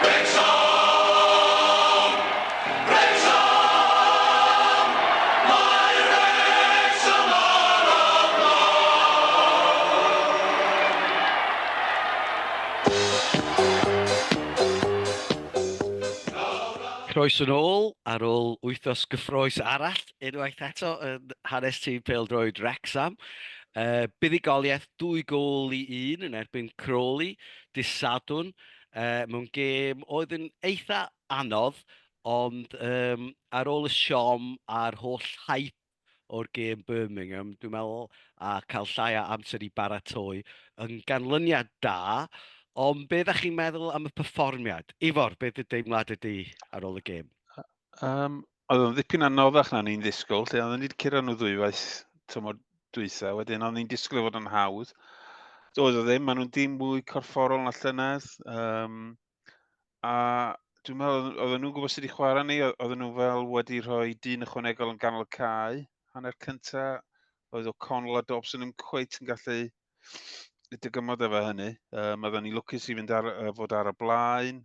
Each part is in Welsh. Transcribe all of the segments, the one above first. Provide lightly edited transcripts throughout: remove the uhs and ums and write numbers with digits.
Wrecsam! Wrecsam! Mae Wrecsam ar y blaen! Croeso nôl ar ôl wythnos gyffrous arall unwaith eto yn hanes tîm pêl-droed Wrecsam. Buddugoliaeth 2-1 yn erbyn Crawley dydd Sadwrn mewn gêm oedd yn eitha anodd, ond um, ar ôl y siom a'r holl hype o'r gêm Birmingham, dwi'n meddwl, a cael llai o amser i baratoi, yn ganlyniad da, ond be ddech chi'n meddwl am y perfformiad? Ifor, beth dy deimlad ydy ar ôl y gêm? Um, oedd o'n ddipyn anoddach na ni'n ddisgwyl, lle oedden ni wedi curo nhw ddwywaith tymor dwytha, wedyn oedden ni'n disgwyl fod yn hawdd. Doedd o ddim, maen nhw'n dim mwy corfforol na llynedd. Um, a dwi'n meddwl oedden nhw'n gwybod sut i chwarae ni, oedden nhw fel wedi rhoi dyn ychwanegol yn ganol y cae. Hanner cynta, oedd O'Connell a Dobson yn cweit yn gallu dygymod efo hynny. Um, oedden ni lwcus i fynd ar, fod ar y blaen.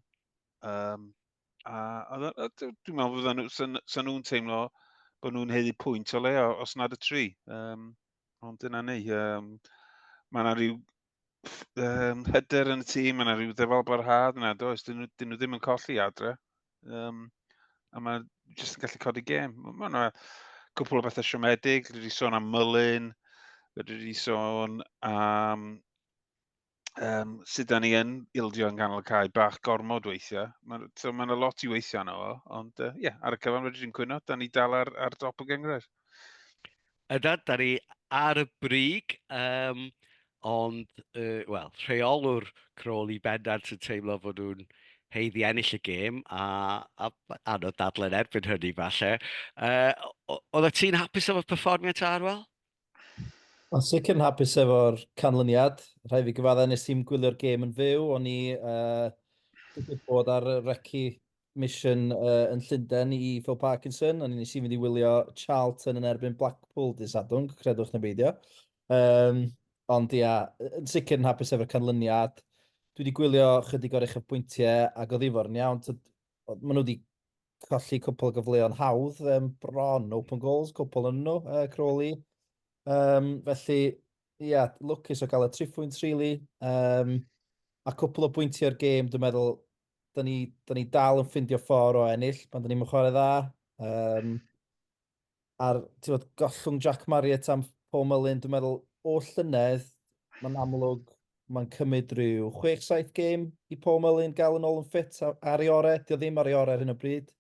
Um, a a dwi'n meddwl fydden nhw, sa, sa nhw'n teimlo bod nhw'n heiddi pwynt o leia, os nad y tri. Um, ond dyna ni. Um, mae yna rhyw um, hyder yn y tîm, mae yna rhyw ddyfal barhad yna, does? Dyn nhw, dyn nhw ddim yn colli adre. Um, a mae jyst yn gallu codi gêm. Mae yna cwpl o bethau siomedig, rydw i sôn am Mullin, rydw i sôn am um, sut da ni yn ildio yn ganol y cae bach gormod weithiau. Mae so, ma yna lot i weithio arno fo, ond ie, uh, yeah, ar y cyfan rydw i'n cwyno, da ni dal ar, ar dop y gynghrair. Yda, da ni ar y brig, um, ond, uh, wel, rheolwr Crawley bendant yn teimlo fod nhw'n heiddi ennill y gêm, a, a anodd dadlen erbyn hynny falle. Uh, Oeddet ti'n hapus efo'r perfformiad ta, Arwel? O'n sicr yn hapus efo'r canlyniad. Rhaid fi gyfadda, nes i'm gwylio'r gêm yn fyw. O'n i uh, digwydd bod ar y recce mission uh, yn Llundain i Phil Parkinson. O'n i nes i fynd i wylio Charlton yn erbyn Blackpool dydd Sadwrn, credwch neu beidio. Um, ond ia, yn sicr yn hapus efo'r canlyniad. Dwi wedi gwylio chydig o'r uchafbwyntiau ac oedd Ifor yn iawn. Maen nhw wedi colli cwpl o gyfleon hawdd, um, bron open goals, cwpl yn nhw, uh, Crawley. Um, felly, ia, yeah, lwcus o gael y triphwynt, really. Um, a cwpl o bwyntiau'r gêm, dwi'n meddwl, da ni, da ni dal yn ffindio ffordd o ennill pan da ni'n chwarae dda. Um, a'r, ti'n bod, gollwng Jack Marriott am Paul Mullin, dwi'n meddwl, o llynedd, mae'n amlwg, mae'n cymryd rhyw 6-7 gêm i Paul Mullin gael yn ôl yn ffit ar ei orau. Dio ddim ar ei orau ar hyn o bryd.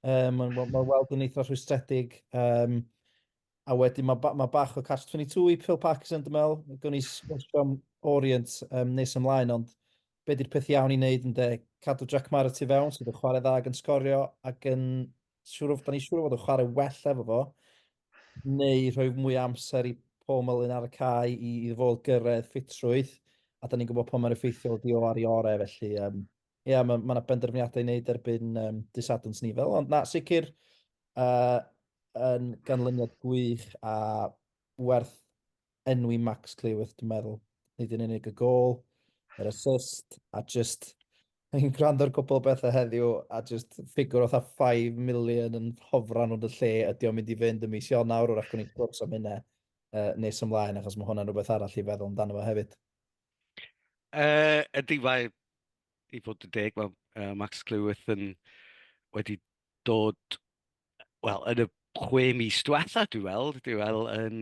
Um, mae'n ma, ma weld yn eitha rhwystredig. Um, a wedyn mae, ba, ma bach o catch 22 i Phil Parkinson, dwi'n meddwl. Gwni sgwrsio am Orient um, nes ymlaen, ond be di'r peth iawn i wneud yn de? Cadw Jack Marrett i fewn, sydd yn chwarae dda ac yn sgorio ac yn siŵr o, da ni siŵr o fod yn chwarae well efo fo, neu rhoi mwy o amser i Paul Mullin ar y cae i, i fod gyrraedd ffitrwydd, a da ni'n gwybod pa mor effeithiol di o ar ei orau, felly um, ie, yeah, mae yna ma benderfyniadau i wneud erbyn um, dydd ni fel, ond na, sicr uh, yn ganlyniad gwych a werth enwi Max Cleworth, dwi'n meddwl. Nid yn unig y gol, yr assist, a just... Ni'n gwrando ar cwpl o bethau heddiw, a just ffigwr otha 5 million yn hofran rownd y lle ydy o'n mynd i fynd ym mis Ionawr, wrach gwneud sgwrs am hynna uh, nes ymlaen, achos mae hwnna'n rhywbeth arall i feddwl amdano fo hefyd. Uh, ydy, mae, i fod yn deg, mae uh, Max Cleworth yn wedi dod wel, yn y chwe mis diwetha, dwi'n weld, dwi'n weld yn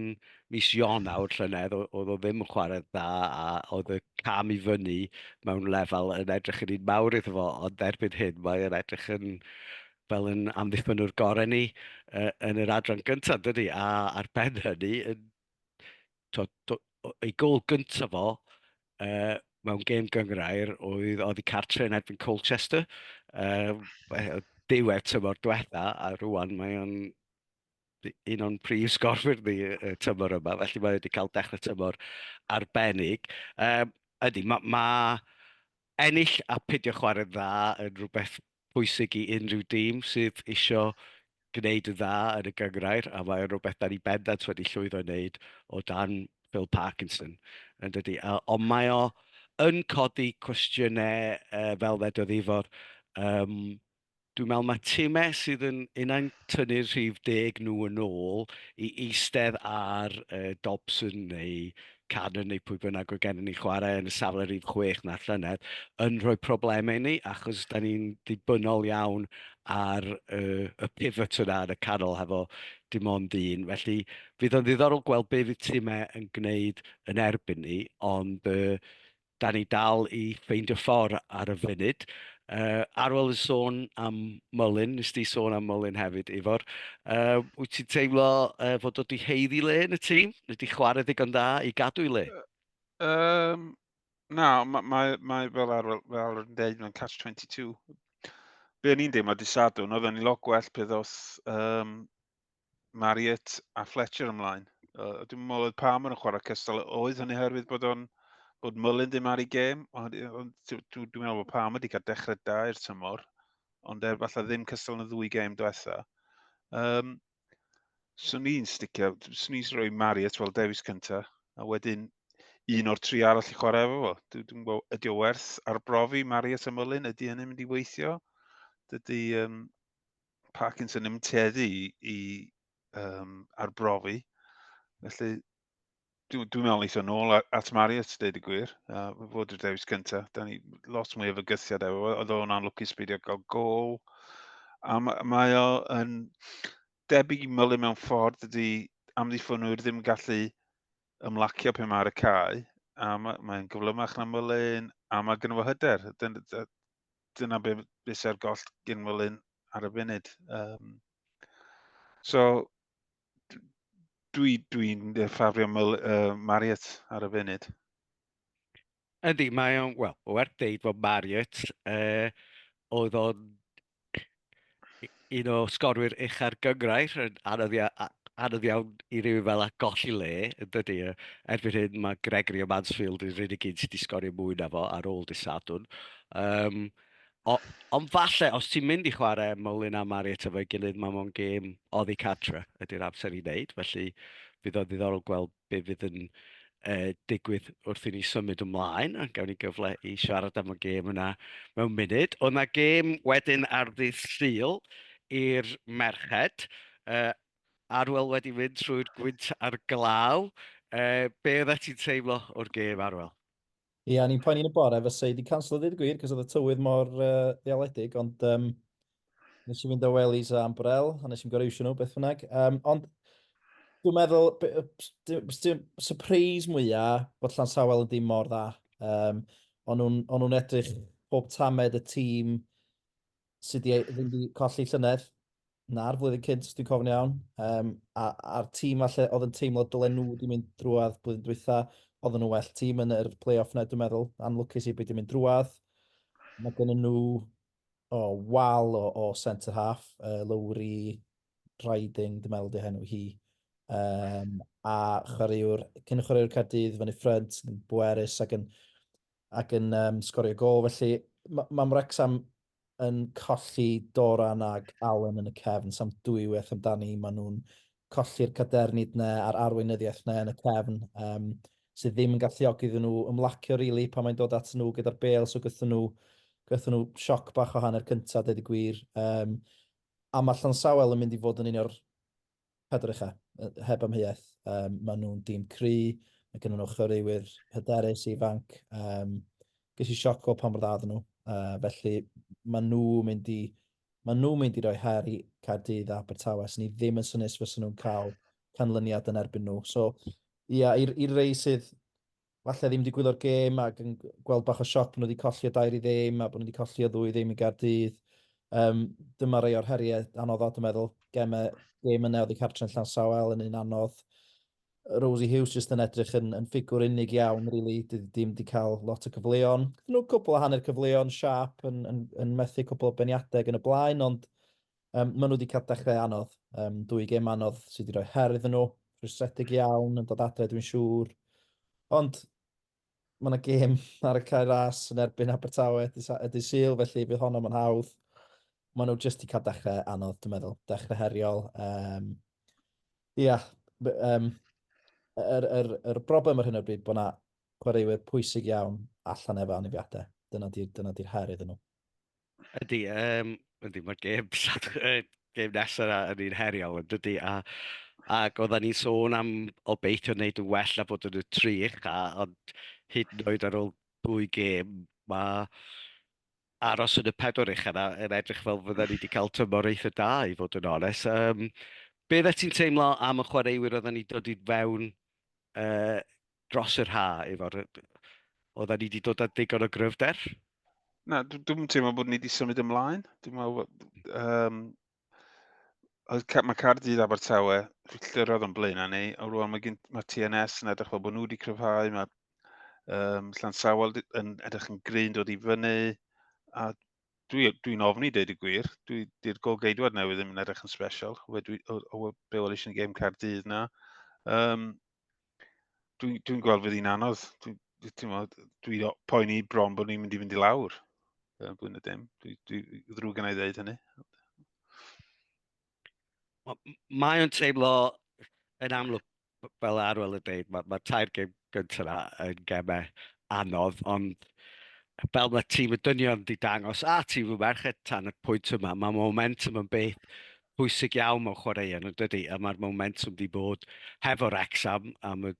mis Ionawr llynedd, oedd o ddim yn chwarae dda a oedd y cam i fyny mewn lefel yn edrych yn un mawr iddo fo, ond erbyn hyn mae yn edrych yn fel yn amddiffynnwr gorau ni uh, yn yr adran gyntaf, dydy? A ar ben hynny, yn to, to, ei gol gyntaf fo uh, mewn gêm gynghrair oedd oddi cartre yn erbyn Colchester. Uh, diwedd tymor diwetha, a rwan mae o'n un o'n prif sgorwyr ni y tymor yma, felly mae wedi cael dechrau tymor arbennig. Um, ydy, mae ma ennill a pidio chwarae dda yn rhywbeth pwysig i unrhyw dîm sydd isio gwneud yn dda yn y gynghrair, a mae o'n rhywbeth da ni bendant wedi llwyddo i wneud o dan Phil Parkinson, yn dydy. Ond mae o yn codi cwestiynau, uh, fel ddedodd Ifor, Um, dwi'n meddwl mae timau sydd yn unai'n tynnu'r rhif deg nhw yn ôl i eistedd ar uh, Dobson neu Cannon neu pwy bynnag oedd gennym ni chwarae yn y safle rhif 6 na llynedd yn rhoi problemau i ni achos da ni'n ddibynnol iawn ar uh, y pivot yna yn y canol hefo dim ond un. Felly fydd o'n ddiddorol gweld be fydd timau yn gwneud yn erbyn ni, ond uh, da ni dal i ffeindio ffordd ar y funud. Arwel yn sôn am Mullin, nes di sôn am Mullin hefyd, Ifor. Wyt ti'n teimlo fod o di haeddu le yn y tîm? Neu di chwarae ddigon da i gadw i le? Na, mae, mae, mae fel Arwel, fel Arwel yn deud, mae'n catch 22. Be o'n i'n deimlo di Sadwrn, oedden ni lot gwell pe ddoth um, Marriott a Fletcher ymlaen. Dwi'n meddwl oedd Palmer yn chwarae cystal, oedd hynny oherwydd bod o'n bod Mullin ddim ar ei gêm, ond dwi'n dwi, dwi meddwl bod Palmer wedi cael dechrau da i'r tymor, ond er falle ddim cystal yn y ddwy gêm diwetha. Um, swn i'n sticio, swn i'n rhoi Marriott fel dewis cynta, a wedyn un o'r tri arall i chwarae efo fo. Dwi'n dwi gwybod, ydy o werth arbrofi Marriott a Mullin? Ydy hynny'n mynd i weithio? Dydy um, Parkinson ddim yn tueddu i, i um, arbrofi. Felly, dwi'n dwi meddwl eithaf nôl at Marriott, dweud y gwir, fod yw'r dewis cyntaf. Da ni lot mwy o fygythiad efo, oedd o'n anlwcus beidio gael gol. A mae o yn debyg i Mullin mewn ffordd, dydy amddiffynwyr ddim yn gallu ymlacio pan mae ar y cae, a mae'n mae gyflymach na Mullin, a mae gynno fo hyder. Dyna, dyna be, be sy'n ar goll gyn Mullin ar y funud. Um, so, dwi'n dwi, dwi ffafrio Mul, Marriott ar y funud. Ydy, mae o'n, wel, o werth deud fod Marriott, oedd o'n un o sgorwyr ucha'r gyngrair, yn anodd, ia, anodd iawn i rywun fel a golli le, yn dydy. Erbyn hyn mae Gregory o Mansfield yw'r unig un sydd wedi sgorio mwy na fo ar ôl dydd Sadwrn. Um, o, ond falle, os ti'n mynd i chwarae Mullin a Marriott efo'i gilydd, mae mewn gêm oddi cartre ydy'r amser i wneud, felly fydd o'n ddiddorol gweld be fydd yn uh, digwydd wrth i ni symud ymlaen, a gawn ni gyfle i siarad am y gêm yna mewn munud. Oedd yna gêm wedyn ar ddydd Sul i'r merched. Arwel wedi mynd trwy'r gwynt a'r glaw. Be oeddet ti'n teimlo o'r gêm, Arwel? Ia, ni'n poeni yn y bore, fysa i wedi canslo dweud y gwir, cos oedd y tywydd mor ddiawledig, ond um, nes i fynd o wellies a ambrel, a nes i'n gorau iwsio nhw, beth bynnag. Um, ond dwi'n meddwl, surprise mwyaf bod Llansawel yn dim mor dda. Um, o'n nhw'n nhw edrych pob tamed y tîm sydd wedi ddim wedi colli llynedd, na'r flwyddyn cynt, os dwi'n cofio'n iawn. Um, a, a'r tîm falle oedd yn teimlo dylen nhw wedi mynd drwadd blwyddyn dwytha, oedden nhw well tîm yn yr play-off na, dwi'n meddwl. Anlwcus i beidio mynd drwadd. Mae gen nhw oh, wal o, o centre half, Lowry Riding, dwi'n meddwl di henw hi. Um, a chwaraewr, cyn chwaraewr Caerdydd fyny ffrynt, yn bwerus ac yn, ac yn um, sgorio gol. Felly mae ma Wrexham yn colli Doran ag Allen yn y cefn, sam dwywaith amdani, maen nhw'n colli'r cadernid na a'r arweinyddiaeth na yn y cefn, um, sydd ddim yn galluogi iddyn nhw ymlacio rili really, pan mae'n dod at nhw gyda'r bêl, so gyda nhw, gyda nhw sioc bach o hanner cyntaf, dweud y gwir. Um, a mae Llansawel yn mynd i fod yn un o'r pedwar ucha, heb amheuaeth. Um, maen nhw'n dîm cry, mae gen nhw chwaraewyr hyderus, ifanc. Um, ges i sioc o pa mor dda nhw. Felly maen nhw mynd i maen nhw'n mynd i roi her i Caerdydd a Abertawe. Sy'n ni ddim yn synus fysa nhw'n cael canlyniad yn erbyn nhw. So, ia, i'r i rei sydd falle ddim wedi gwylio'r gêm ac yn gweld bach o sioc bod nhw wedi colli o 2-0 a bod nhw wedi colli o 2-0 i Gaerdydd. Um, dyma rei o'r heriau anodd dwi'n meddwl. Gemau, gêm yna oedd i cartre yn Llansawel yn un anodd. Rosie Hughes jyst yn edrych yn, yn ffigwr unig iawn, really. Dim wedi cael lot o cyfleon. Nhw cwpl o hanner cyfleon siap yn, yn, yn methu cwpl o beniadau yn y blaen, ond um, maen nhw wedi cael dechrau anodd. Um, dwy gêm anodd sydd wedi rhoi her iddyn nhw. Rwystredig iawn yn dod adre, dwi'n siŵr. Ond mae yna gêm ar y cae ras yn erbyn Abertawe y dydd Sul, felly fydd honno yn hawdd. Maen nhw jyst wedi cael dechrau anodd, dwi'n meddwl. Dechrau heriol. Um, ia, um, yr, yr, yr broblem ar hyn o bryd bod yna chwaraewyr pwysig iawn allan efo anafiadau. Dyna di'r dyna di her iddyn nhw. Ydy, um, ydy mae'r gêm, gêm nesaf yna yn un heriol, yn dydy, a, ac oedden ni'n sôn am obeithio wneud yn well na bod yn y tri ucha, ond hyd yn oed ar ôl dwy gêm, mae aros yn y pedwar ucha yna yn edrych fel fydden ni wedi cael tymor eitha da, i fod yn onest. Um, be oeddet ti'n teimlo am y chwaraewyr oedden ni dod i fewn uh, dros yr ha, efo'r... Oedden ni wedi dod â digon o gryfder? Na, dwi'n dwi teimlo bod ni wedi symud ymlaen. Dwi'n meddwl, um, mae Caerdydd Abertawe, filltiroedd o'n blaen ni, a rwan mae, gen, mae TNS yn edrych fel bod nhw wedi cryfhau, mae um, Llansawel yn edrych yn gryn dod i fyny, a dwi'n dwi, ofni deud y gwir, dwi, di'r golgeidwad newydd ddim yn edrych yn special, o, dwi, o, o, be welis yn gêm Caerdydd na. Um, dwi'n dwi gweld fydd hi'n anodd. Dwi'n dwi, dwi poeni bron bod ni'n mynd i fynd i lawr. Blwyddyn y dim. Dwi, dwi ddrwg gen i ddeud hynny. Mae o'n teimlo yn amlwg, fel Arwel yn dweud, mae'r ma tair gêm gyntaf yna yn gemau anodd, ond fel mae tîm y dynion wedi dangos, a tîm y merched tan y pwynt yma, mae momentum yn beth pwysig iawn mewn chwaraeon, yn dydy? A mae'r momentum wedi bod hefo Wrexham am y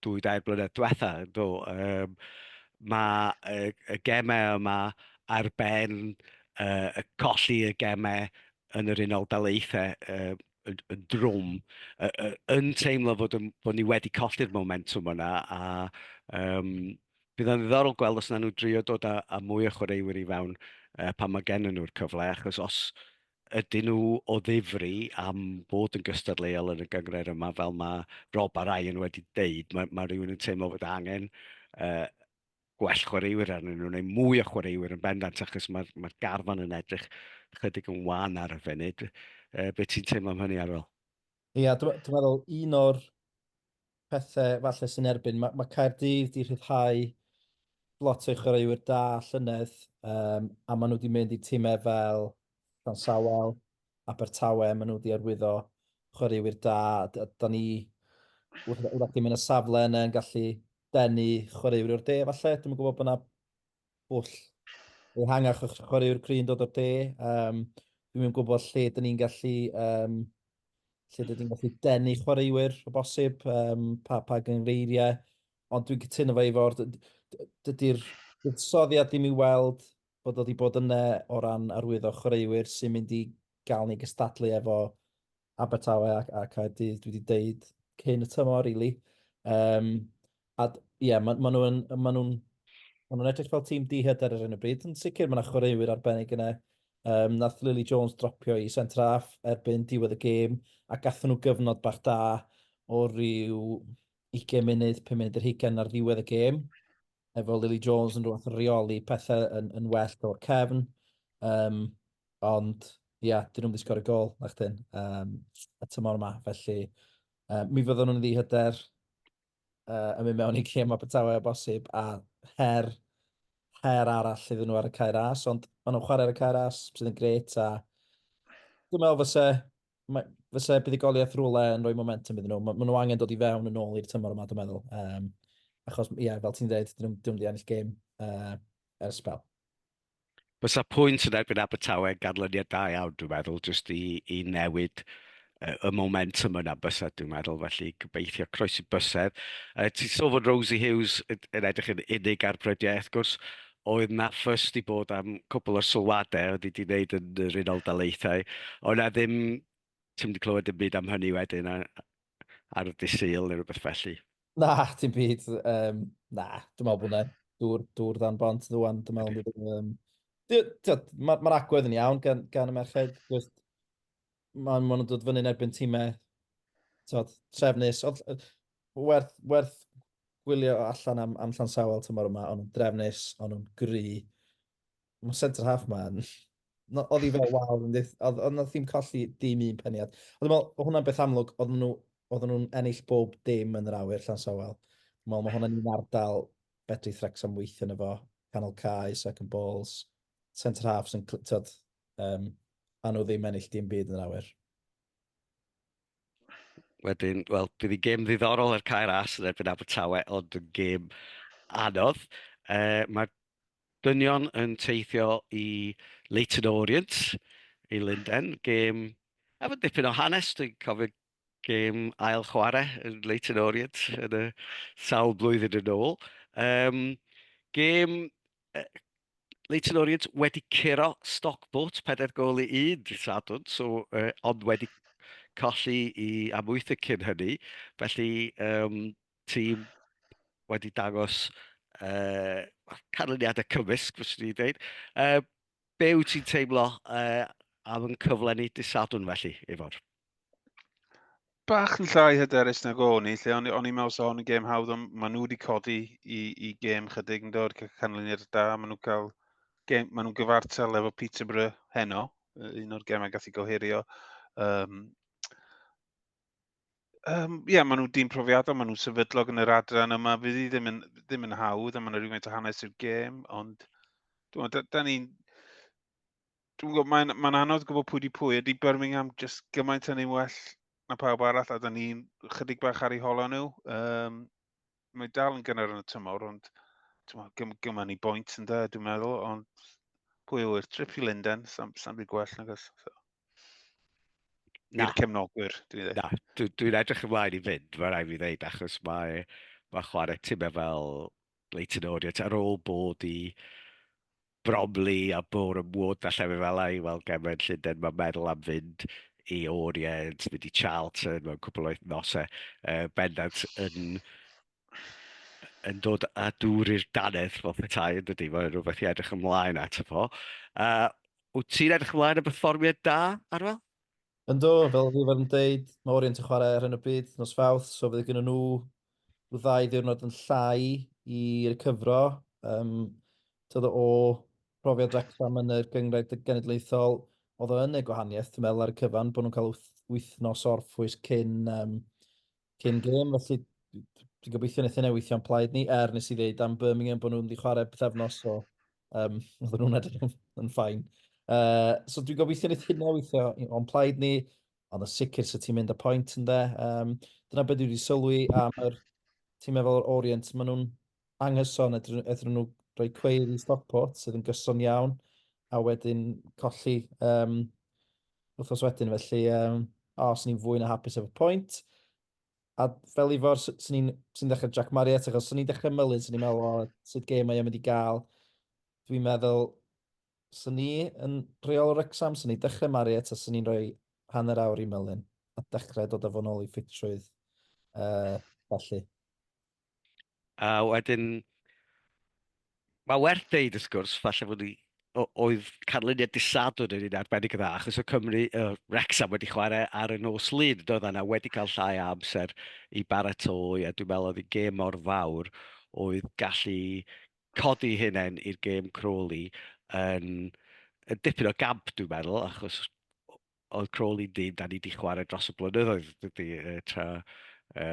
dwy dair blynedd diwetha, yn do. Um, mae y, y gemau yma ar ben uh, y colli y gemau yn yr Unol Daleithiau uh, yn, yn drwm, uh, uh, yn teimlo fod, yn, bod ni wedi colli'r momentum yna a um, bydd o'n ddiddorol gweld os na nhw drio dod â, â mwy o chwaraewyr i fewn uh, pan mae gen nhw'r cyfle, achos os ydyn nhw o ddifri am fod yn gystadleuol yn y gynghrair yma, fel mae Rob a Ryan wedi deud, mae, mae rhywun yn teimlo fod angen uh, gwell chwaraewyr arnyn nhw, neu mwy o chwaraewyr yn bendant, achos mae'r mae garfan yn edrych chydig yn wan ar y funud. Uh, be ti'n teimlo am hynny, Arwel? Ia, yeah, dwi'n dwi meddwl un o'r pethau falle sy'n erbyn, mae, mae Caerdydd di rhyddhau lot o'i chwaraewyr da llynedd, um, a maen nhw wedi mynd i tîmau fel Llansawel, Abertawe, maen nhw wedi arwyddo chwaraewyr da. Da, da ni, wrach ddim yn y safle yna yn gallu denu chwaraewyr o'r de, falle. Dwi'n gwybod bod yna bwll ehangach o chwaraewyr cry'n dod o'r de. Um, dwi'n gwybod lle dyn ni'n gallu um, lle dyn ni'n gallu denu chwaraewyr o bosib, um, pa, pa gyngreiriau. Ond dwi'n cytuno fe i fod, dydy'r buddsoddiad ddim i weld bod o wedi bod yna o ran arwyddo chwaraewyr sy'n mynd i gael ni gystadlu efo Abertawe a, a Caerdydd, dwi wedi deud cyn y tymor, really. Um, a ie, yeah, maen ma nhw'n ma nhw ma nhw edrych fel tîm dihyder ar hyn o bryd. Yn sicr, mae yna chwaraewyr arbennig yna. Um, nath Lily Jones dropio i centre half erbyn diwedd y gêm, a gathon nhw gyfnod bach da o ryw 20 munud, 5 munud yr hugain ar ddiwedd y gêm efo Lily Jones yn rhywbeth reoli pethau yn, yn well o'r cefn. Um, ond, ia, yeah, dyn nhw'n wedi sgorio gol, na chdi, um, y tymor yma. Felly, um, mi fyddwn nhw'n ddihyder uh, yn mynd mewn i gêm Abertawe o bosib, a her, her arall iddyn nhw ar y Cae Ras, ond maen nhw'n chwarae ar y Cae Ras, sydd yn gret, a dwi'n meddwl fysa mae, fysa buddugoliaeth rhywle yn rhoi momentum iddyn nhw. Mae ma nhw angen dod i fewn yn ôl i'r tymor yma, dwi'n meddwl. Um, achos, ie, yeah, fel ti'n dweud, dyn nhw'n wedi ennill gêm uh, ers spel. Fysa pwynt yn erbyn Abertawe yn ganlyniad da iawn, dwi'n meddwl, jyst i, i newid y momentum yna bysa, dwi'n meddwl, felly gobeithio croesi bysedd. Uh, ti'n sôn fod Rosie Hughes yn edrych yn unig ar brydiau, wrth gwrs, oedd na ffys di bod am cwpl o sylwadau oedd wedi wneud yn yr Unol Daleithiau. Oedd na ddim, ti'n mynd i clywed dim byd am hynny wedyn ar, ar y dydd Sul neu rhywbeth felly. Na, dim byd. Um, na, dwi'n meddwl bod yna dŵr, dŵr dan bont ddwan, dwi'n meddwl. Um, Mae'r ma agwedd yn iawn gan, gan y merched. Just, maen ma nhw'n dod fyny'n erbyn tîmau tod, trefnus. Oedd, werth, werth gwylio allan am, am Llansawel tymor yma, o'n nhw'n drefnus, o'n nhw'n gry. Mae centre half ma yn... No, oedd hi fel waw, oedd oedd nath ddim colli dim un peniad. Ond dwi'n meddwl, oedd hwnna'n beth amlwg, oedden nhw, oedden nhw'n ennill bob dim yn yr awyr Llansawel. Dwi'n meddwl mae hwnna'n un ardal fedrith Wrexham weithio yn efo, canol cae, second balls, centre halves yn, tyd, um, a nhw ddim ennill dim byd yn yr awyr. Wedyn, wel, bydd hi gêm ddiddorol ar Cae Ras yn erbyn Abertawe, ond yn gêm anodd. Uh, Mae'r Dynion yn teithio i Leyton Orient i Lundain, gêm efo dipyn o hanes, dwi'n cofio gêm ail chwarae yn Leyton Orient yn y sawl blwyddyn yn ôl. Um, gêm Leyton Orient wedi curo Stockport 4 gol i 1 dydd Sadwrn, so, ond wedi colli i Amwythig cyn hynny. Felly, um, tîm wedi dangos canlyniadau cymysg, fyswn i'n dweud. Be wyt ti'n teimlo am yn cyfle ni dydd Sadwrn felly, Ifor? Bach yn llai hyderus nag o'n i, lle o'n, on i'n meddwl sa hon yn gêm hawdd, ond maen nhw wedi codi i, i gêm chydig yn dod, cael canlyniad da, maen nhw'n cael gêm, maen nhw'n gyfartal efo Peterborough heno, un o'r gemau gath i gohirio. Um, Um, yeah, maen nhw'n dîm profiadol, maen nhw'n sefydlog yn yr adran yma. Fydd hi ddim yn, ddim yn hawdd, a maen nhw rhywfaint o hanes i'r gêm, ond dwi'n da, da ni'n... Dwi'n gwybod, mae'n mae anodd gwybod pwy di pwy. Ydy Birmingham just gymaint yn ein well na pawb arall, a da ni'n chydig bach ar eu hola nhw. Um, mae dal yn gynnar yn y tymor, ond gym, gyma ni boint yn da, dwi'n meddwl, ond pwy yw'r trip i Lundain, sam, sam byd gwell nag oes. So. I'r cefnogwyr, dwi'n dweud. Na, dwi'n dwi edrych ymlaen i fynd, mae rhaid fi ddeud, achos mae, mae chwarae timau fel Leyton Orient ar ôl bod i Bromley a Boreham Wood a llefydd fel 'na i weld gemau yn Llundain, mae'n meddwl am fynd i Orient, mynd i Charlton mewn cwpl o wythnosau, bendant yn, yn dod â dŵr i'r dannedd fel petai, yn dydy, mae'n rhywbeth i edrych ymlaen ato fo. Wyt ti'n edrych ymlaen am berfformiad da, Arwel? Yndw, fel oedd Ifor yn deud, mae Orient yn chwarae ar hyn o bryd nos Fawrth, so fydd gynnon nhw rhyw ddau ddiwrnod yn llai i recyfro. Um, Tyd o profiad Wrexham yn yr gynghrair genedlaethol, oedd o yn ei gwahaniaeth, dwi'n meddwl, ar y cyfan, bod nhw'n cael wythnos orffwys cyn, um, cyn gêm, felly dwi'n gobeithio wneith hynna weithio'n plaid ni, er nes i ddeud am Birmingham bod nhw'n mynd i chwarae pythefnos, so um, oedden nhw'n edrych yn, yn ffain. So dwi'n gobeithio wneith hynna weithio o'n plaid ni, ond yn sicr sy'n ti'n mynd â pwynt yn de. Um, dyna beth dwi wedi sylwi am yr tîm efo'r Orient, maen nhw'n anghyson, edrych nhw rhoi cweir i Stockport, sydd yn gyson iawn, a wedyn colli um, wythnos wedyn, felly um, o, swn i'n fwy na hapus efo pwynt. A fel Ifor, swn i'n swn dechrau Jack Marriott, achos swn i'n dechrau Mullin, swn i'n meddwl, o, sut gêm mae o'n mynd i gael. Dwi'n meddwl, swn i yn rheol Wrexham, swn i'n dechrau Marriott, a swn i'n rhoi hanner awr i Mullin, a dechrau dod â fo'n ôl i ffitrwydd. Felly. A wedyn, mae werth deud wrth gwrs, falle fod ni, oedd canlyniad dydd Sadwrn yn un arbennig o dda, achos o Cymru, Wrexham wedi chwarae ar y nos Lun, doedd yna wedi cael llai o amser i baratoi, a dwi'n meddwl oedd y gêm mor fawr oedd gallu codi hunain i'r gêm Crawley yn, yn dipyn o gamp, dwi'n meddwl, achos oedd Crawley'n dîm da ni wedi chwarae dros y blynyddoedd, dydy, tra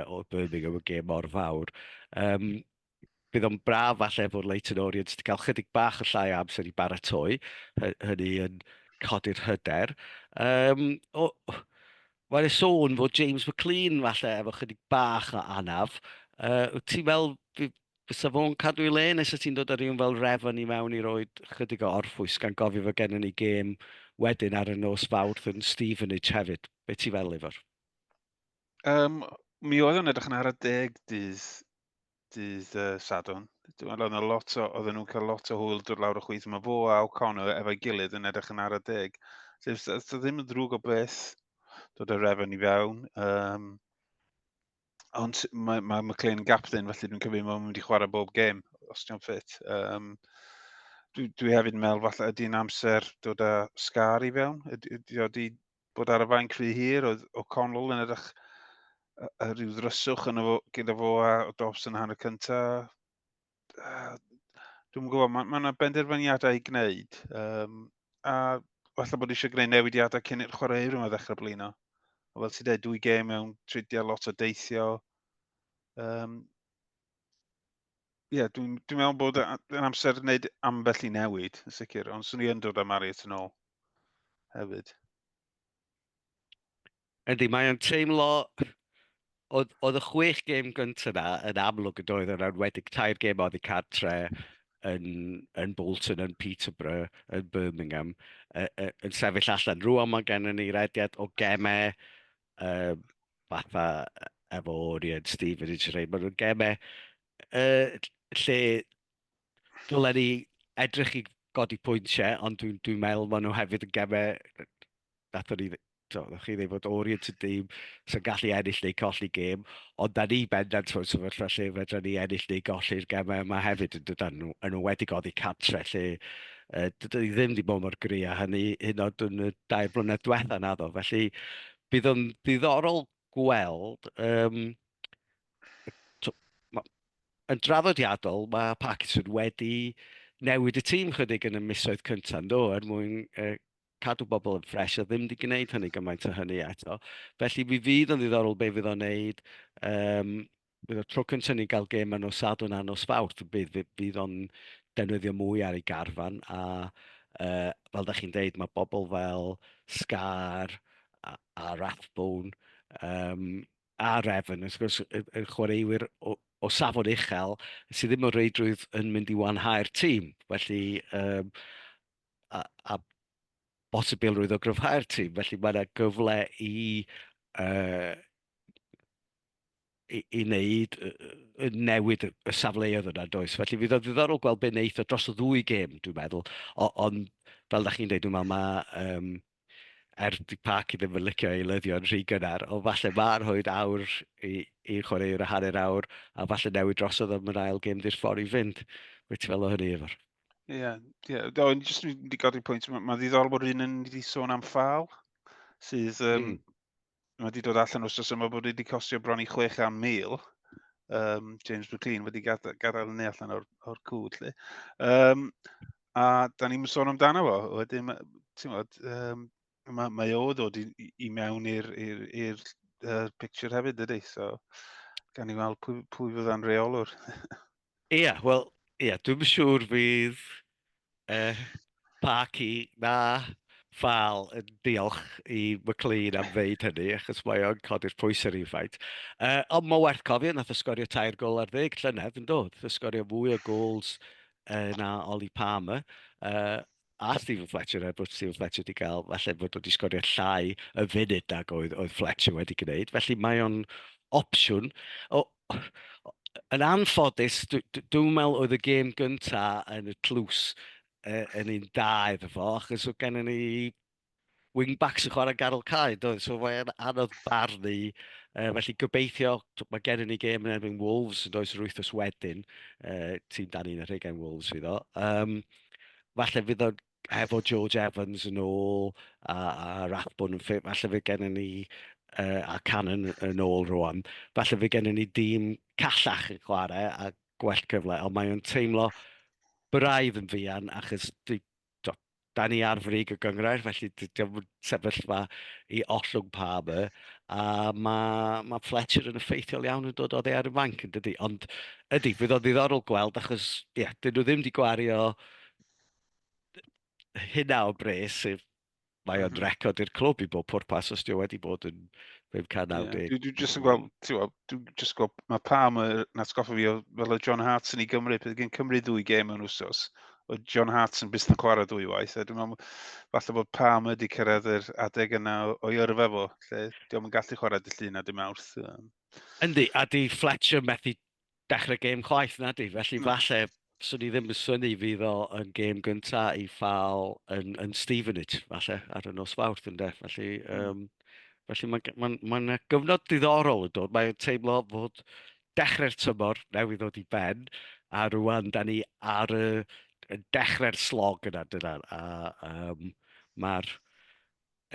oedd Birmingham yn gêm mor fawr. Um, bydd o'n braf falle fod Leyton Orient wedi cael chydig bach o llai o amser i baratoi, hynny yn codi'r hyder. Um, o, Mae'n sôn fod James McLean falle efo chydig bach o anaf. Wyt ti'n meddwl Fysa fo'n cadw ei le neu 'sa ti'n dod â rhywun fel Revan i mewn i roid chydig o orffwys gan gofio fod gennym ni gêm wedyn ar y nos Fawrth yn Stevenage hefyd. Be ti'n feddwl, Ifor? Um, mi oedd o'n edrych yn ara deg dydd, dydd Sadwrn. Dwi'n meddwl oedd yna lot o, oedden nhw'n cael lot o hwyl dod lawr o chwith. Mae fo a O'Connor efo'i gilydd yn edrych yn ara deg. So, so ddim yn ddrwg o beth dod â Revan i fewn. Um, Ond mae, mae McLean yn gapten, felly dwi'n cyfri mae'n mynd i chwarae bob gêm, os ti'n ffit. Um, dwi, dwi hefyd yn meddwl falle ydy'n amser dod â Scar i fewn. Ydy, ydy o wedi bod ar y fainc rhy hir, oedd O'Connell yn edrych y rhyw ddryswch yn efo, gyda fo a Dobson hanner cyntaf. Uh, dwi'n gwybod, mae yna ma benderfyniadau i gwneud. Um, a falle bod eisiau gwneud newidiadau cyn i'r chwaraewyr yma ddechrau blino. A fel ti'n dweud, dwy gêm mewn tridiau, lot o deithio. Um, yeah, dwi'n dwi meddwl bod yn amser wneud ambell i newid, yn sicr, ond swn i yn dod â Marriott yn ôl hefyd. Ydy, mae o'n teimlo... Oedd, oedd y chwech gêm gyntaf yna yn amlwg yn doedd yn enwedig tair gêm oddi cartre yn, yn Bolton, yn Peterborough, yn Birmingham, yn sefyll allan. Rwan mae gennym ni rediad o gemau fatha efo Orient, Stevenage, rhai. Maen nhw'n gemau lle dylen ni edrych i godi pwyntiau, ond dwi'n dwi meddwl maen nhw hefyd yn gemau nathon ni, to, nath chi ddweud fod Orient yn dîm sy'n gallu ennill neu colli gêm, ond da ni bendant mewn sefyllfa lle fedra ni ennill neu golli'r gemau yma hefyd yn dydan nhw, yn enwedig oddi cartre lle dydyn ni ddim wedi bod mor gry a hynny hyd yn oed yn y 2 blynedd diwetha naddo. Felly bydd o'n ddiddorol gweld um, to, ma, yn draddodiadol mae Parkinson wedi newid y tîm chydig yn y misoedd cyntaf, do, er mwyn cadw bobl yn ffres a ddim wedi gwneud hynny gymaint o hynny eto. Felly mi fydd yn ddiddorol be fydd o'n neud. Um, bydd o'r tro cyntaf ni'n cael gêm yn nos Sadwrn a nos Fawrth, bydd, fydd o'n defnyddio mwy ar ei garfan a fel da chi'n deud, mae bobl fel Scar a, a Rathbone um, a Revan, wrth gwrs, y, y chwaraewyr o, o safon uchel sydd ddim o reidrwydd yn mynd i wanhau'r tîm. Felly, um, a, a bosibilrwydd o gryfhau'r tîm. Felly mae yna gyfle i, uh, i, i wneud uh, newid y safleoedd yna, does? Felly fydd o'n ddiddorol gweld be wneith o dros y ddwy gêm, dwi'n meddwl. O, ond fel da chi'n dweud, dwi'n meddwl mae um, er di Parky ddim yn licio eilyddio yn rhy gynnar, ond falle mae rhoi awr i, i chwaraewr a hanner awr, a falle newid drosodd am yr ail gêm di'r ffordd i fynd. Wyt ti'n fel o hynny, Ifor? Ie, ie. Do, o'n jyst yn mynd i godi pwynt. Mae'n ma ddiddorol bod un yn wedi sôn am ffal, sydd um, mae wedi dod allan wrth yma bod wedi costio bron i 600,000. Um, James McLean wedi gadael, gadael hynny allan o'r, or cwd. Lle. Um, a da ni'n sôn amdano fo. Wedyn, ti'n gwybod, um, mae, mae o ddod i, i mewn i'r i'r i'r uh, picture hefyd, dydy? So, gan i weld pwy, pwy fydda'n reolwr. Ia, wel, ia, dwi'm yn siŵr fydd uh, Parky na Ffal yn diolch i McLean am ddeud hynny, achos mae o'n codi'r pwysau rhywfaint. Ond mae werth cofio, nath o sgorio 3 gol ar ddeg llynedd yn dod. Nath o sgorio fwy o gols na Ollie Palmer. A Steven Fletcher, er bod Steven Fletcher wedi cael, falle bod wedi sgorio llai y funud nag oedd, oedd Fletcher wedi gwneud. Felly mae o'n opsiwn. O, yn anffodus, dwi'n dwi, dwi meddwl oedd y gêm gynta yn y tlws yn un da iddo fo, achos oedd gennym ni wing-backs yn chwarae ganol cae, doedd? So mae'n anodd barnu. Felly gobeithio, mae gennym ni gêm yn erbyn Wolves yn does yr wythnos wedyn, tîm dan un ar hugain Wolves fydd o. Um, falle fydd o efo George Evans yn ôl a, a Rathbone yn ffit, falle fydd gennym ni a Cannon yn ôl rwan, falle fydd gennym ni dîm callach yn chwarae a gwell cyfle, ond mae o'n teimlo braidd yn fuan achos dwi, to, da ni ar frig y gynghrair, felly dio'm yn sefyllfa i ollwng Palmer, a mae, ma Fletcher yn effeithiol iawn yn dod oddi ar y fainc, yn dydy. Ond ydy, fydd o'n ddiddorol gweld, achos ie, yeah, dyn nhw ddim wedi gwario hynna o bres, sef mae o'n record i'r clwb i bob pwrpas os di o wedi bod yn 590. Yeah. Dwi, dwi jyst yn gweld, ti'n gweld, dwi jyst gweld, mae Palmer yn atgoffa fi o fel y John Hartson i Gymru, pryd gen Cymru ddwy gêm mewn wsos, oedd John Hartson byth yn chwarae ddwy waith, a dwi'n meddwl falle bod Palmer wedi cyrraedd yr adeg yna o'i yrfa fo, lle dio'm yn gallu chwarae dy Llun a dy Mawrth. Yndi, a di Fletcher methu dechrau gêm chwaith na di, felly falle swn i ddim yn synnu fydd o yn gêm gynta i Ffal yn, yn Stevenage, falle, ar y nos Fawrth ynde. Felly, um, felly mae'n ma, ma, ma gyfnod diddorol yn dod. Mae'n teimlo fod dechrau'r tymor newydd ddod i ben, a rwan da ni ar y, y dechrau'r slog yna, dyna. A um, mae'r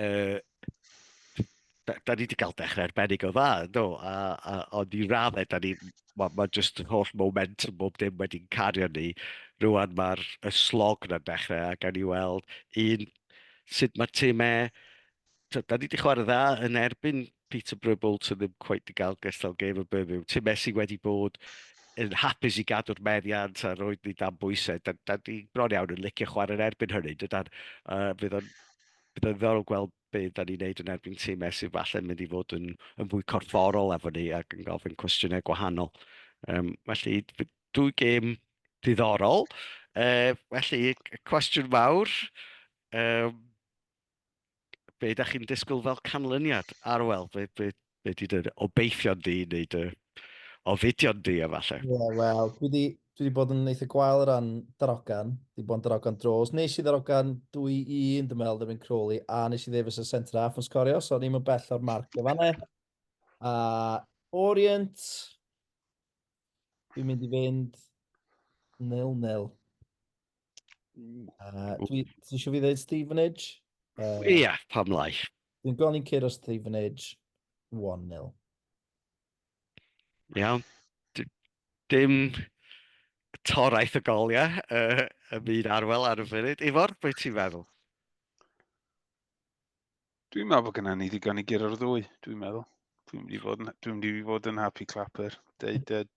uh, da, da ni wedi cael dechrau arbennig o dda, do, a, a, ond i raddau, da ni, mae ma just yr holl momentum bob dim wedi'n cario ni. Rwan mae'r y slog na'n dechrau, a gawn ni weld un, sut mae timau, da ni wedi chwarae dda yn erbyn Peterborough Bolton ddim cweit wedi cael gystal gêm y Birmingham. Timau sydd wedi bod yn hapus i gadw'r meddiant a roed ni dan bwysau. Da, da ni bron iawn yn licio chwarae'n erbyn hynny. Dydan, fydd o'n bydd o'n ddiddorol gweld be da ni'n neud yn erbyn timau sydd falle'n mynd i fod yn, yn fwy corfforol efo ni ac yn gofyn cwestiynau gwahanol. Um, felly, dwy gêm diddorol. Felly, cwestiwn mawr, um, be da chi'n disgwyl fel canlyniad? Arwel, be, be, be di dy obeithion di neu dy ofidion di efallai? Ie, yeah, wel, dwi wedi dwi wedi bod yn eitha gwael o ran darogan. Dwi wedi bod yn darogan dros. Nes i ddarogan 2-1, dwi'n meddwl, erbyn Crawley, a nes i ddeud fysa centre half yn sgorio, so ni'n mynd bell o'r marc o fanna. A Orient, dwi'n mynd i fynd 0-0. Dwi, ti eisiau fi ddweud Stevenage? Ie, yeah, pam lai. Dwi'n gweld ni'n curo Stevenage 1-0. Iawn. Dim torraeth y goliau y byd arwel ar y funud. Ifor, beth ti'n feddwl? Dwi'n meddwl bod gennym ni ddigon i guro'r ddwy, dwi'n meddwl. Dwi'n mynd i fod yn, dwi'n mynd i fod yn happy clapper. Deud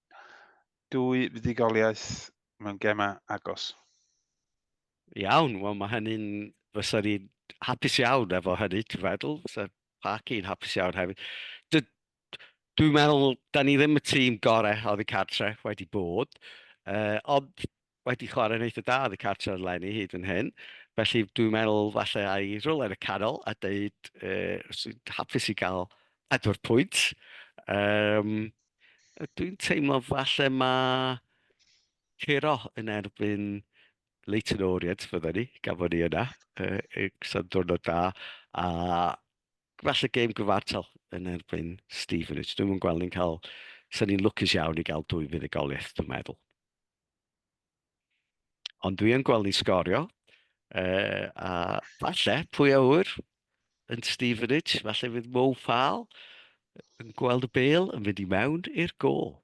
dwy fuddugoliaeth mewn gemau agos. Iawn, wel mae hynny'n, fysa ni'n hapus iawn efo hynny, dwi'n feddwl. Fysa Parky'n hapus iawn hefyd. Dwi'n meddwl, da ni ddim y tîm gorau oddi cartre wedi bod, ond wedi chwarae'n eitha da oddi cartre eleni hyd yn hyn. Felly dwi'n meddwl falle ai rhywle yn y canol a deud uh, hapus i gael 4 pwynt. Um, dwi'n teimlo falle mae curo yn erbyn Leyton Orient fydden ni, gafon ni yna. Uh, sa'n diwrnod da. A falle gêm gyfartal yn erbyn Stevenage. Dwi'm yn gweld ni'n cael... 'Sen ni'n lwcus iawn i gael dwy fuddugoliaeth, dwi'n meddwl. Ond dwi yn gweld ni'n sgorio. A falle, pwy a ŵyr, yn Stevenage, falle fydd Mo Faal yn gweld y bêl yn mynd i mewn i'r gôl.